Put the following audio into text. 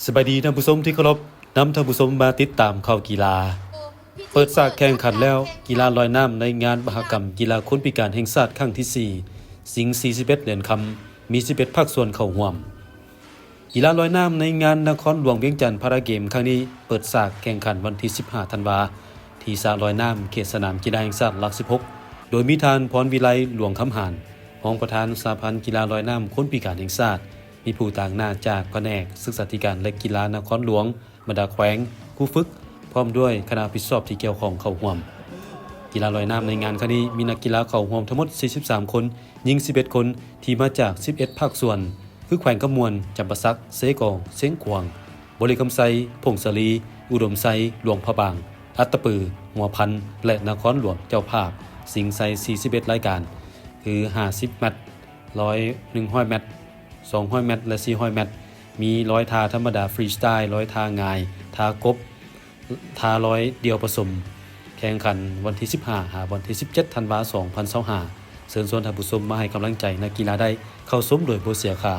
ສະບາຍດີທ່ານຜູ້ຊົມທີ່ເຄົາລົບ, ນຳທ່ານຜູ້ຊົມມາຕິດຕາມຂ່າວກິລາ. ເປີດສາກແຂ່ງຂັນແລ້ວ, ກິລາລອຍນ້ຳໃນງານມະຫະກຳກິລາຄົນພິການແຫ່ງຊາດຄັ້ງທີສີ່ ຊິງສີ່ສິບເອັດເດືອນຄຳ ມີສິບເອັດພາກສ່ວນເຂົ້າຮ່ວມ. ກິລາລອຍນ້ຳໃນງານນະຄອນຫຼວງວຽງຈັນພາຣາເກມຄັ້ງນີ້ ເປີດສາກແຂ່ງຂັນວັນທີສິບຫ້າທັນວາ ທີ່ສະລອຍນ້ຳ ເຂດສະໜາມກິລາແຫ່ງຊາດຫຼັກສິບຫົກ ໂດຍມີທ່ານ ພອນວິໄລ ຫຼວງຄຳຫານ ຮອງປະທານສະຫະພັນກິລາລອຍນ້ຳຄົນພິການແຫ່ງຊາດ, ມີຜູ້ຕາງໜ້າຈາກພະແນກສຶກສາທິການ ແລະ ກິລານະຄອນຫຼວງ, ບັນດາແຂວງ, ຄູຝຶກ ພ້ອມດ້ວຍຄະນະຮັບຜິດຊອບທີ່ກ່ຽວຂ້ອງເຂົ້າຮ່ວມ. ກິລາລອຍນ້ຳໃນງານຄັ້ງນີ້ມີນັກກິລາເຂົ້າຮ່ວມທັງໝົດສີ່ສິບສາມຄົນ, ຍິງສິບເອັດຄົນ, ທີ່ມາຈາກສິບເອັດພາກສ່ວນ ຄືແຂວງຄຳມ່ວນ, ຈຳປາສັກ, ເຊກອງ, ຊຽງຂວາງ, ບໍລິຄຳໄຊ, ຜົ້ງສາລີ, ອຸດົມໄຊ, ຫຼວງພະບາງ, ອັດຕະປື, ຫົວພັນ ແລະ ນະຄອນຫຼວງເຈົ້າພາບ, ຊິງໃສ່ສີ່ສິບເອັດລາຍການ ຄືຫ້າສິບແມັດ, ຮ້ອຍ, ໜຶ່ງຮ້ອຍແມັດ, ສອງຮ້ອຍແມັດ ແລະ ສີ່ຮ້ອຍແມັດ, ມີຮ້ອຍທ່າທຳມະດາຟຣີສະຕາຍ, ຮ້ອຍທ່າງ່າຍ, ທ່າກົບ, ທ່າລອຍດ່ຽວປະສົມ. ແຂ່ງຂັນວັນທີສິບຫ້າ ຫາວັນທີສິບເຈັດທັນວາ ສອງພັນຊາວຫ້າ. ເຊີນຊວນທ່ານຜູ້ຊົມມາໃຫ້ກຳລັງໃຈນັກກິລາໄດ້, ເຂົ້າຊົມໂດຍບໍ່ເສຍຄ່າ.